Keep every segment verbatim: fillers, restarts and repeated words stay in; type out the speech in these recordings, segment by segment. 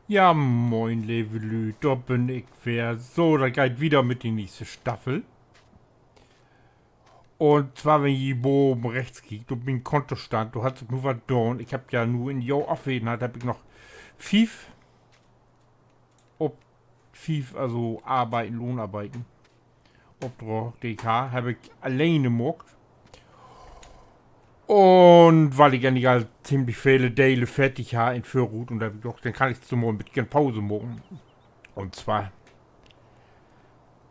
Ja, moin, leve Lüüd, dor bün ik weer. So, dat geiht wieder mit de nächste Staffel. Un zwar, wenn ji baven rechts kiekt op mien Kontostand, dor hett sik nu wat doon. Ik hebb ja nu in Johr Afwesenheit hebb ik noch fief op-, fief, also Arbeiten, Lohnarbeiten, Opdrag, de ik harr, hebb ik alleen maakt. Un wiel ik egentlich al teemlich vele Delen fertig harr in Vörrut, un dor hebb ik dacht, denn kann ik so mal en beten Pause maken. Un zwar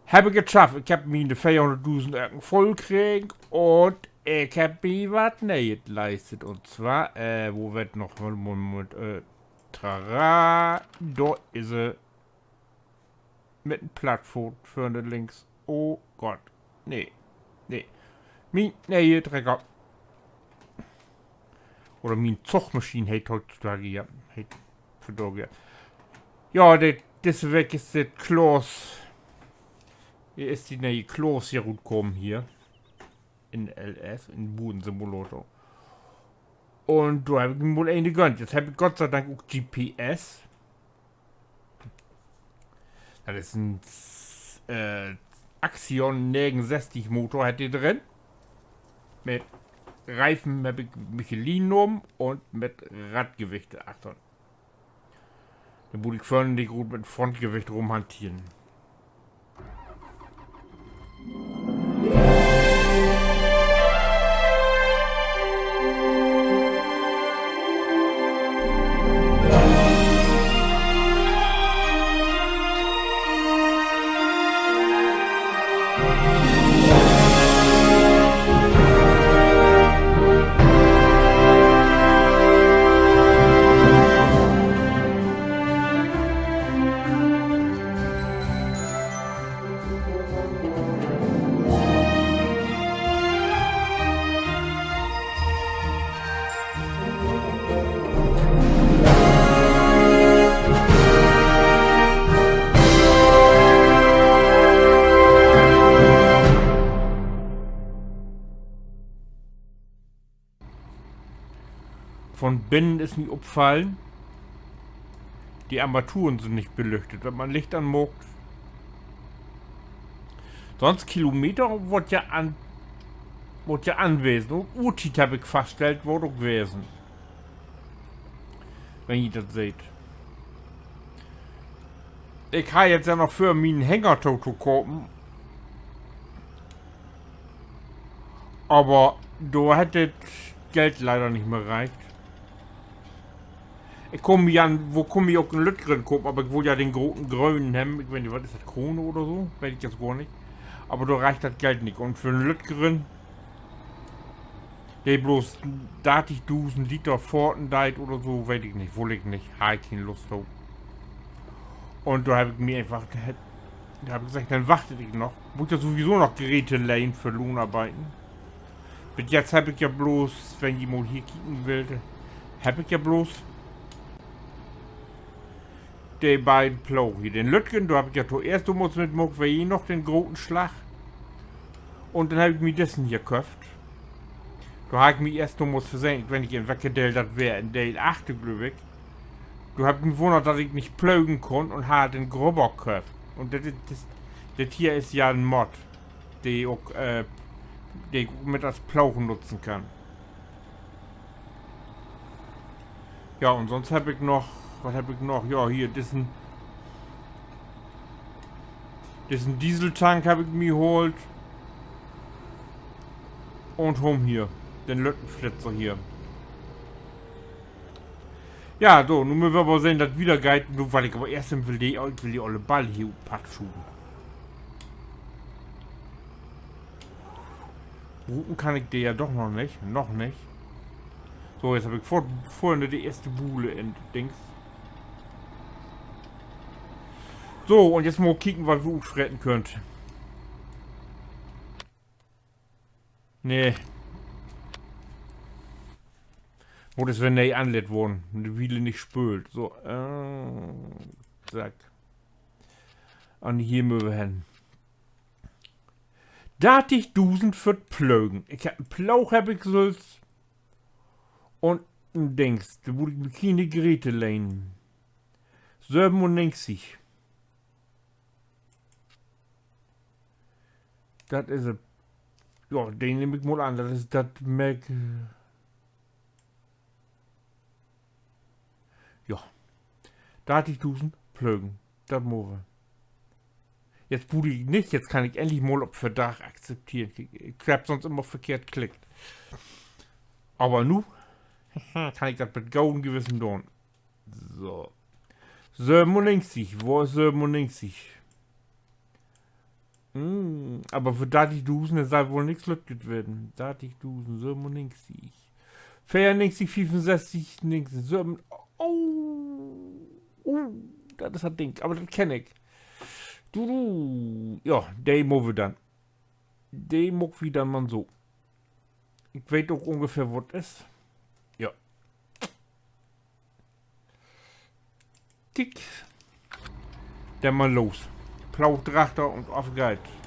hebb ik dat schafft. Ik hebb miene veerhunnertdusend Öcken vull kregen un ik hebb mi wat Nee'et leistet. Un zwar, äh, wo weer dat noch? Moment, Moment, äh, trara, dor is se. Mit en Plattfoot vörn links. Oh Gott. Nee. Nee. Mien nee'e Trecker. Oder mien Zugmaschien heet heutzudage, ja. Heet vandaag, ja. Ja, de, disse Week is de Claas, is de nee'e Claas hier rutkamen hier. In L S, in Budensimulator. Un dor hebb ik mi mal een gönnt. Jetzt hebb ik Gott sei Dank ok G P S. Dat is en, äh, Axion negenunsösstig Motor hett de drin. Mit Reifen hebb ik Michelin nahmen un mit Radgewichte achtern. Denn mutt ik vörn nich groot mit Frontgewicht rumhanteren. Von binnen is mi opfallen, de Armaturen sünd nich belüchtet, wenn man Licht anmaakt. Sünst Kilometer word ja an-, word ja anwesen. Un Uhrtiet heff ik faststellt, word ok wesen. Wenn ji dat seht. Ik harr jetzt ja noch vör, mi en Hänger to, to kopen. Aver dor hett dat Geld leider nich mehr reckt. Ik kunn mi ja, wo kunn mi ok en lütteren kopen, aver ik wull ja den groten grönen hebben. Ik weet nich, wat is dat, Krone oder so? Weet ik jetzt gor nich. Aver dor reckt dat Geld nich. Un för en lütteren, de bloots dartigdusend Liter faten deit oder so, weet ik nich, wull ik nich, harr ik keen Lust to. Un dor heff ik mi eenfach, dor heff ik seggt, denn wacht ik noch. Mutt ja sowieso noch Geräte lehnen för Lohnarbeiten. Bit jetzt heff ik ja bloots, wenn ji mal hier kieken willt, heff ik ja bloots de beiden Ploog hier. Den lüttken, dor heff ik ja toeerst domals mit maakt, weer hier noch den groten Slag. Un denn heff ik mi dissen hier köfft. Dor harr ik mi eerst domals versehn, ik weet nich, in welke Deel dat weer, in Deel acht, glööv ik. Dor heff ik mi wunnert, dat ik nich plögen kunn, un harr den Grubber köfft. Un dit, dit, dit hier is ja en Mod, de ok, äh, de ik ok mit as Ploog nutzen kann. Ja, un sünst heff ik noch, wat heff ik noch? Ja, hier, dissen, dissen Dieseltank heff ik mi haalt. Un hum hier, den lütten Flitzer hier. Ja, so, nu mööt wi aver sehn, dat dat wieder geiht. Nu, wat ik aver eerst will, de, ik will de olle Ball hier up Padd schuven. Bruken kann ik de ja doch noch nich. Noch nich. So, jetzt heff ik vör-, vörn de eerste Bule in Dings. So, un jetzt mal kieken, wat wi utfreten köönt. Nee. Mutt is weer nee anlett worrn. De Wiele nich spöölt. So, äh, zack. Un hier mööt wi hen. Dartigdusend för't Plögen. Ik heff, en Ploog heff ik sülvst. Un en Dings, dor mutt ik mi kiene Geräte lehnen. Sövenunnegentig. Dat is, ja, de nehm ik mal an. Dat is dat Mac. Ja. Dartigdusend Plögen. Dat maakt wi. Jetzt bruuk ik nich, jetzt kann ik endlich mal op Verdacht akzepteren. Ik, ik hebb sonst immer verkehrt klickt. Aver nu kann ik dat mit goden Gewissen doon. So. Sövenunnegentig, wo is sövenunnegentig? Hm, aver för dartigdusend, dat sall woll nix lüttet weern. Dartigdusend, sövenunnegentig. Veerunnegentig, fiefunsösstig, negentig, söven. Oh, oh, dat is dat Ding. Aver dat kenn ik. Du, du. Ja, de maakt wi denn. De maakt wi denn man so. Ik weet ok ungefähr, wo 't is. Ja. Tick. Denn man los. Ploog drachter un af geiht 't.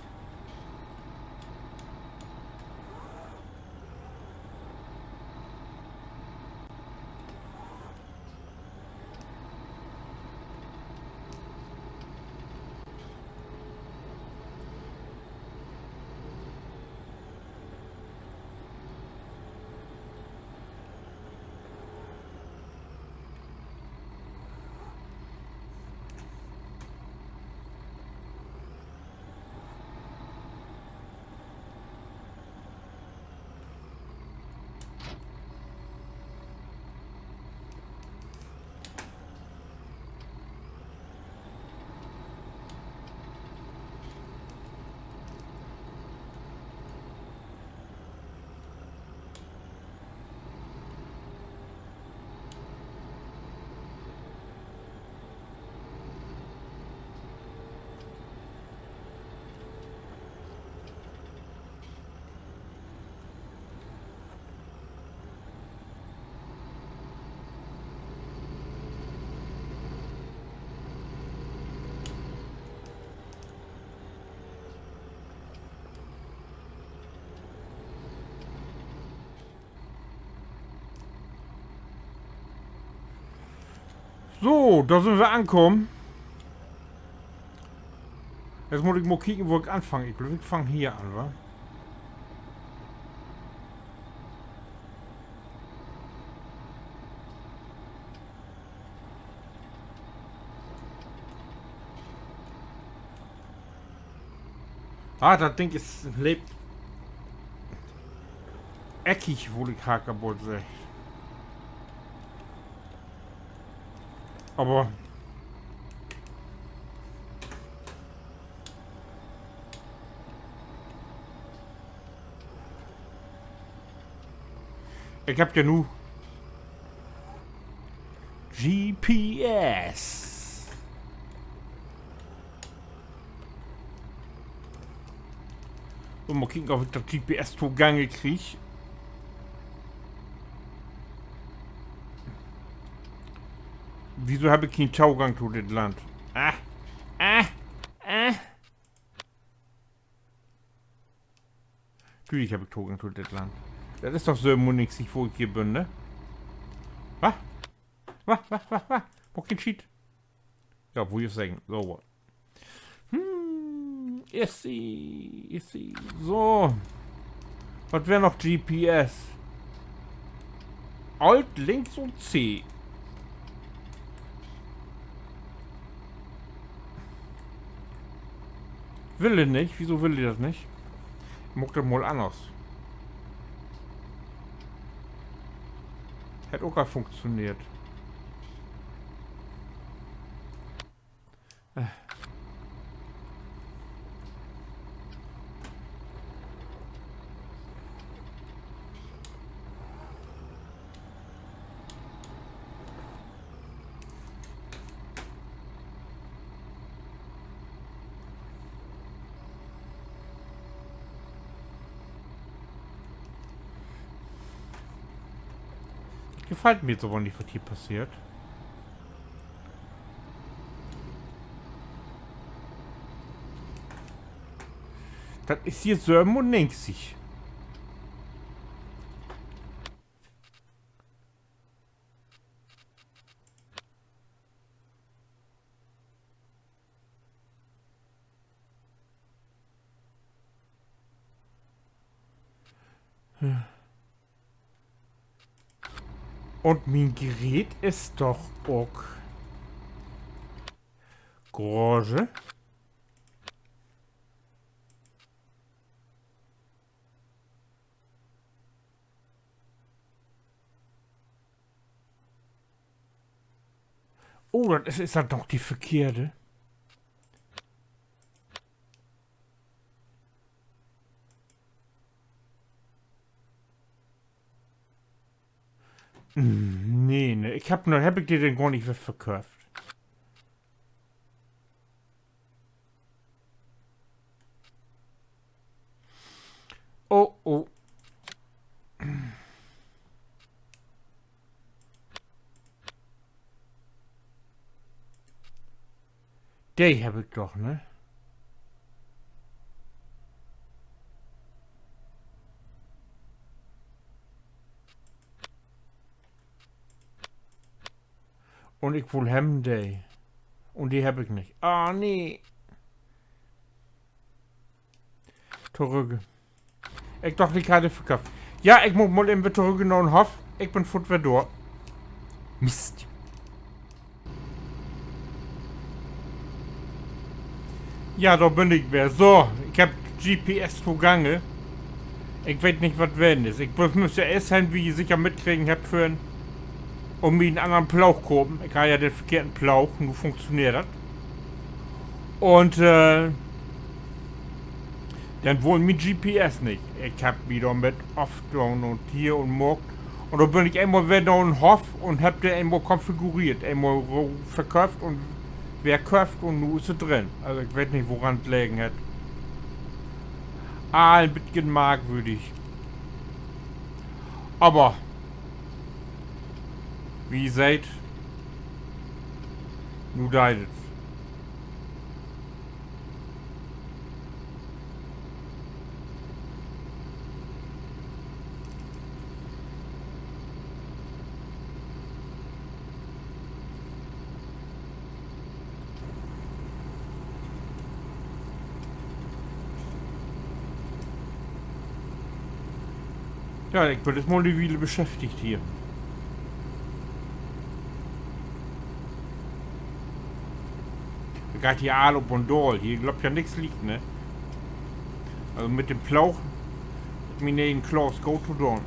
So, dor sünd wi ankamen. Nu mutt ik mal kieken, wo ik anfang. Ik glööv, ik fang hier an, wa? Ah, dat Ding is leep eckig, wull ik haken wull seggen. Aver ik hebb ja nu G P S. So, mal kieken, of ik dat G P S togangen krieg. Wieso hebb ik keen Togang to dit Land? Ah, ah, ah. Natürlich hebb ik Togang to dit Land. Dat is doch so munnig, wo ik hier bün, ne? Wa? Wa, wa, wa, wa? Wo keen Schiet? Ja, wull ik seggen. So wat. Hm, is sie, is sie. So. Wat weer noch G P S? Alt links un C. Will he nich? Wieso will he dat nich? Maak dat mal anners. Hett ok al funktioneert. Dat gefallt mi so nich, wat hier passeert. Dat is hier sövenunnegentig. Un mien Gerät is doch ok Garage. Oh, dat is, is dat noch de verkehrte? Nee, nee, ik hebb, nu hebb ik de denn gor nich weer verköfft. Oh, oh. De hebb ik doch, ne? Un ik wull hebben de. Un de hebb ik nich. Ah, nee. Torügg. Ik doch, ik harr de verköfft. Ja, ik mutt mal even weer torügg na den Hoff. Ik bün foort weer dor. Mist. Ja, dor bün ik weer. So, ik hebb G P S togangen. Ik weet nich, wat ween is. Ik müss ja eerst hen, wie ji seker mitkregen hebbt, vörhen, un mi en annern Ploog kopen. Ik harr ja den verkehrten Ploog, nu funktioneert dat. Un, äh, denn wull mien G P S nich. Ik hebb mi dor mit afdaan un hier un maakt. Un dor bün ik eenmal weer na den Hoff un hebb de eenmal konfigureert. Eenmal ro-, verköfft un weer köfft un nu is se drin. Also ik weet nich, woran dat legen hett. All en beten markwürdig. Aver, wie ji seht, nu deit dat. Ja, ik bün nu mal en Wiel beschäftigt hier. Dat geiht hier all op un daal. Hier löppt ja nix licht, ne? Also mit den Ploog hett mi en Klaas goot to doon.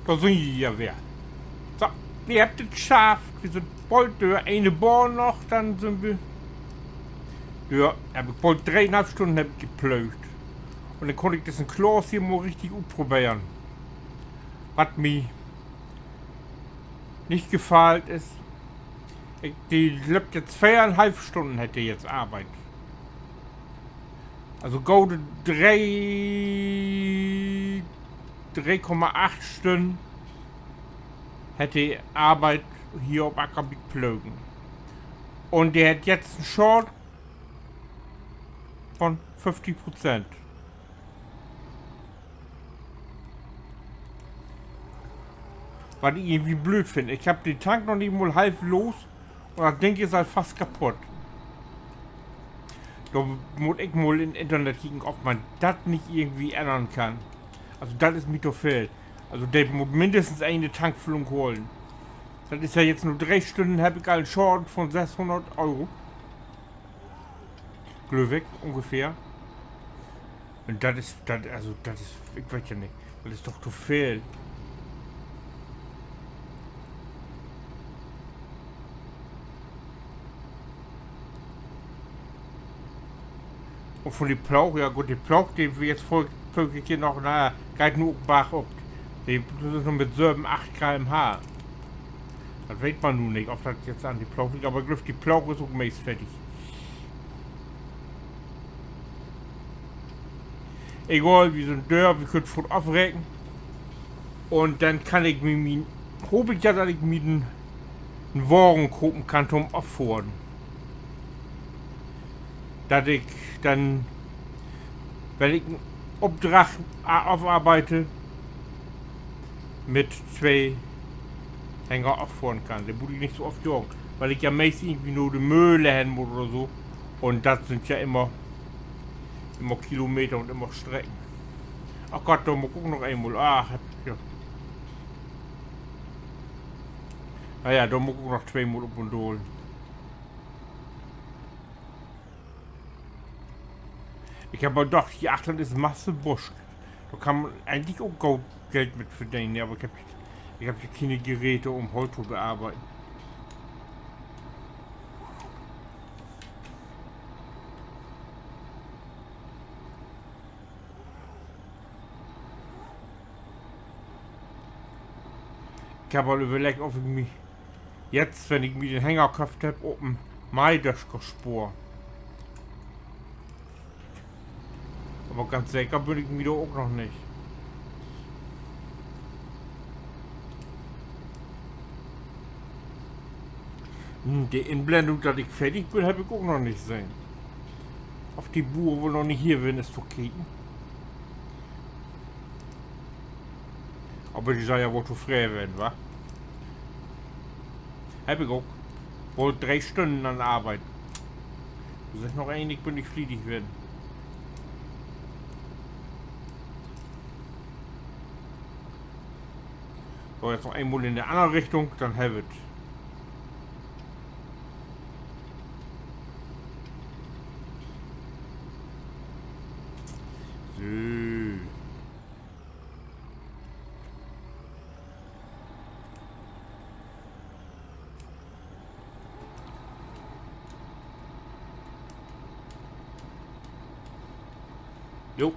Dor sünd wi ja weer. So, wi hebbt dat schafft. Wi sünd bold dör. Ene Bahn noch, denn sünd wi dör. Heff ik bold dreeunhalf Stünnen heff ik geplöögt. Un denn kunn ik dissen Klaas hier mal richtig utproberen. Wat mi nich gefallt is, ik, de löppt jetzt veerunhalf Stünnen, hett de jetzt arbeidt. Also gode dree, dree Komma acht Stünnen hett de arbeidt hier op Acker bi't Plögen. Un de hett jetzt en Schaden von föfftig Prozent. Wat ik irgendwie blööd finn. Ik heff den Tank noch nich mal half los un dat Ding is al fast kaputt. Dor mutt ik mal in Internet kieken, of man dat nich irgendwie ännern kann. Also, dat is mi to veel. Also, de mutt minnestens ene Tankfüllung holen. Dat is ja jetzt na dree Stünnen heff ik al en Schaden von sösshunnert Euro. Glööv ik, ungefähr. Un dat is, dat, also, dat is, ik weet ja nich. Dat is doch to veel. Un von de Ploog, ja goot, de Ploog, de wi jetzt vör, vörige Keer noch, na, geiht nu ok bargop. De is noch mit söven, acht K M H. Dat weet man nu nich, of dat jetzt an de Ploog liggt, aver ik glööv, de Ploog is ok meest fertig. Egal, wi sünd dör, wi köönt foort afreken. Un denn kann ik mi, mi, hoop ik ja, dat ik mi en, en Wagen kopen kann to'm Affohren. Dat ik denn, wenn ik en Opdrag a-, afarbeide, mit twee Hänger affohren kann. De mutt ik nich so oft jagen, wiel ik ja meest irgendwie na de Möhl hen mutt oder so. Un dat sünd ja immer, immer Kilometer un immer Strecken. Ach Gott, dor mutt ik ok noch eenmal, ach, heff ik ja. Na ja, dor mutt ik ok noch tweemal op un daal. Ik heff al dacht, hier achtern is Masse Busch. Dor kann man egentlich ok goot Geld mit verdenen, ne? Aver ik heff, ik heff hier kene Geräte, üm Holt to bearbeiden. Ik heff al överleggt, of ik mi jetzt, wenn ik mi den Hänger köfft heff, op en Maideschker spoor. Aver ganz seker bün ik mi dor ok noch nich. Hm, de Inblendung, dat ik fertig bün, heff ik ok noch nich sehn. Of de Buur woll noch nich hier ween is to kieken. Aver de sall ja woll tofreden ween, wa? Heff ik ok. Woll dree Stünnen an Arbeit. Segg noch een, ik bün nich fliedig ween. So, jetzt noch eenmal in de anner Richtung, denn heff ik 't. So. Jo.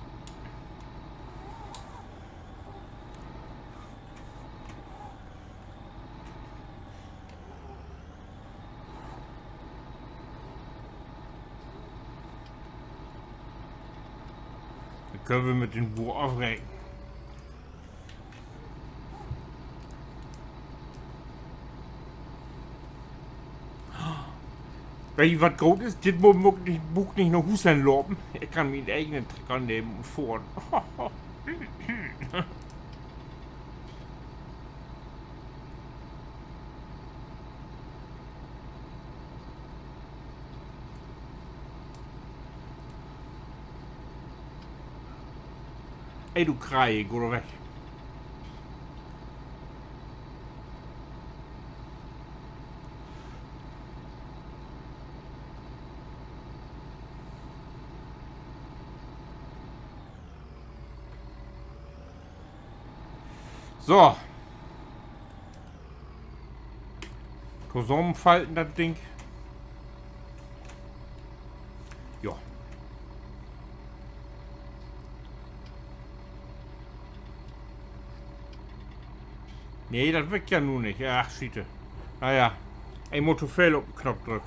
Denn köönt wi mit den Buur afreken. Weet ji, wat goot is? Dit Mal mutt ik nich, mutt ik nich na Huus hen lopen. Ik kann mien egen Trecker nehmen un fohren. Ey, du Kraai, gah doch weg. So. Tosamenfalten, dat Ding. Ja. Nee, dat weckt ja nu nich. Ach, Schiete. Na ja. Eenmal to veel op den Knopp drückt.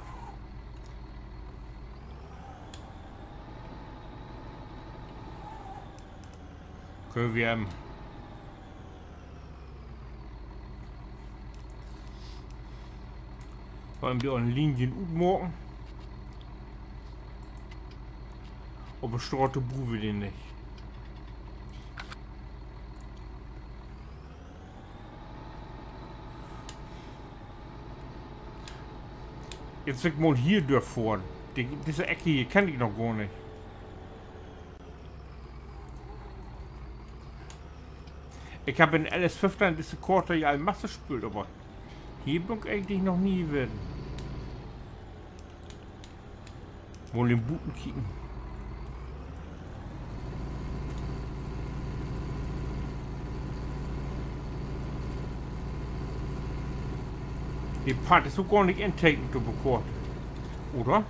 Köönt wi, ähm, Wolln wi de Linien utmaken? Op de Straat bruukt wi de nich. Jetzt will ik mal hier dörfohren. De, disse Eck hier kenn ik noch gor nich. Ik heff in L S föffteihn disse Koort ja al masse speelt, aver hier bün ik egentlich noch nie ween. Mal in buten kieken. De Part is ok gor nich intekent, de Koort. Oder?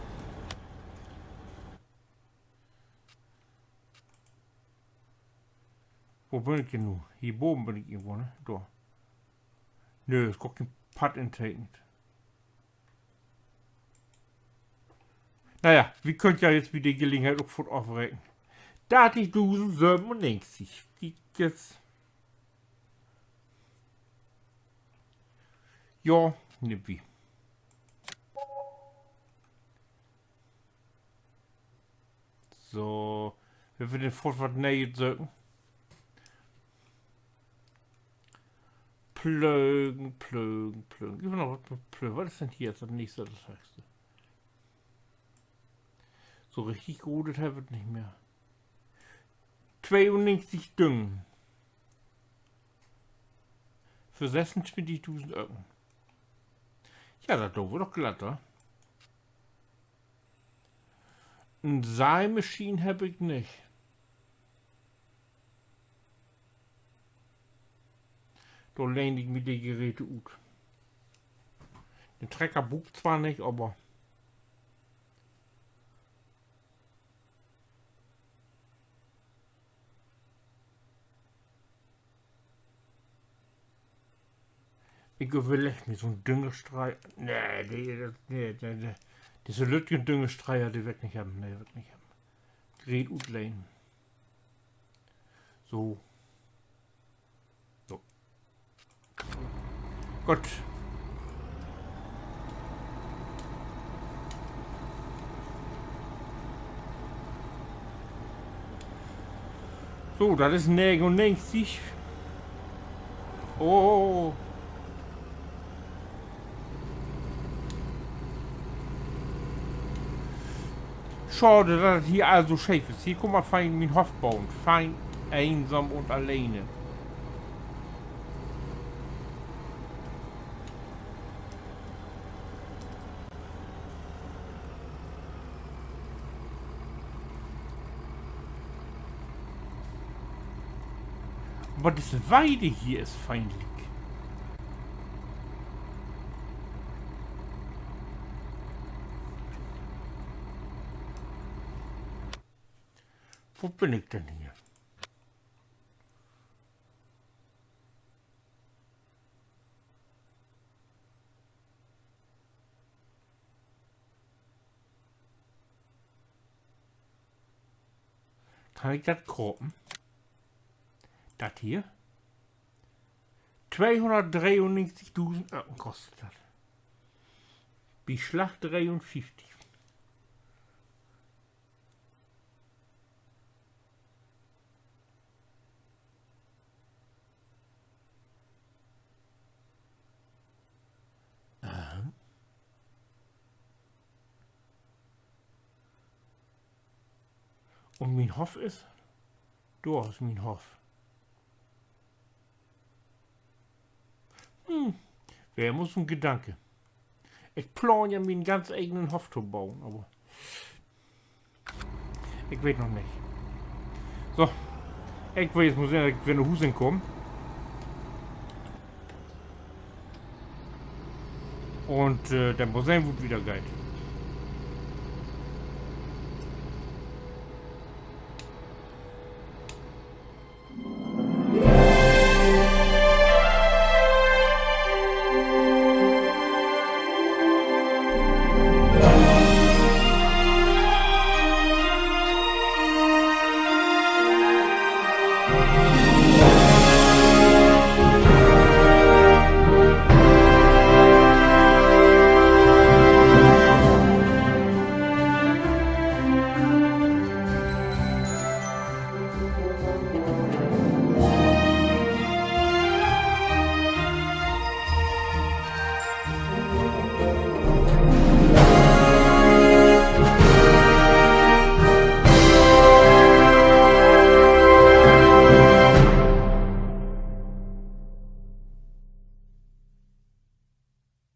Wo bün ik denn nu? Hier baven bün ik irgendwo, ne? Dor. Nö, is gor keen Part intekent. Na ja, wi köönt ja jetzt bi de Gelegenheit ok foort afreken. Dartigdusend sövenunnegentig. Kiek jetzt. Ja, nehmt wi. So, wenn wi denn foort wat Nee'et söken. Plögen, plögen, plögen. Ik will noch wat mit plögen. Wat is denn hier as dat nächste, dat hööchste? So richtig groot heff ik nich mehr. Tweeunnegentig Düngen. För sessuntwintigdusend Öcken. Ja, dat doot wi doch glatt, wa? En Saimaschien heff ik nich. Dor lehn ik mi de Geräte ut. Den Trecker bruuk ik zwar nich, aver ik överlegg mi so'n Düngerstreier. Nee, de, nee, nee, nee. Disse lüttjen Düngerstreier, de will ik nich hebben. Nee, will ik nich hebben. Gerät utlehnen. So. So. Goot. So, dat is negenunnegentig. Oh. Schaad, dat dat hier all so scheef is. Hier kunn man fein mien Hoff boen. Fein, eensam un alleen. Aver disse Weide hier is fein liek. Wo bün ik denn hier? Kann ik dat kopen? Dat hier? Tweehunnertdreeunnegentigdusend Öcken kost dat. Bi Slag dreeunfieftig. Aha. Un mien Hoff is? Dor is mien Hoff. Hm, weer mal so'n Gedanke. Ik plaan ja, mien ganz egen Hoff to boen, aver ik weet noch nich. So, ik will nu mal sehn, dat ik weer na Huus kaam. Un denn mal sehn, wo 't wiedergeiht.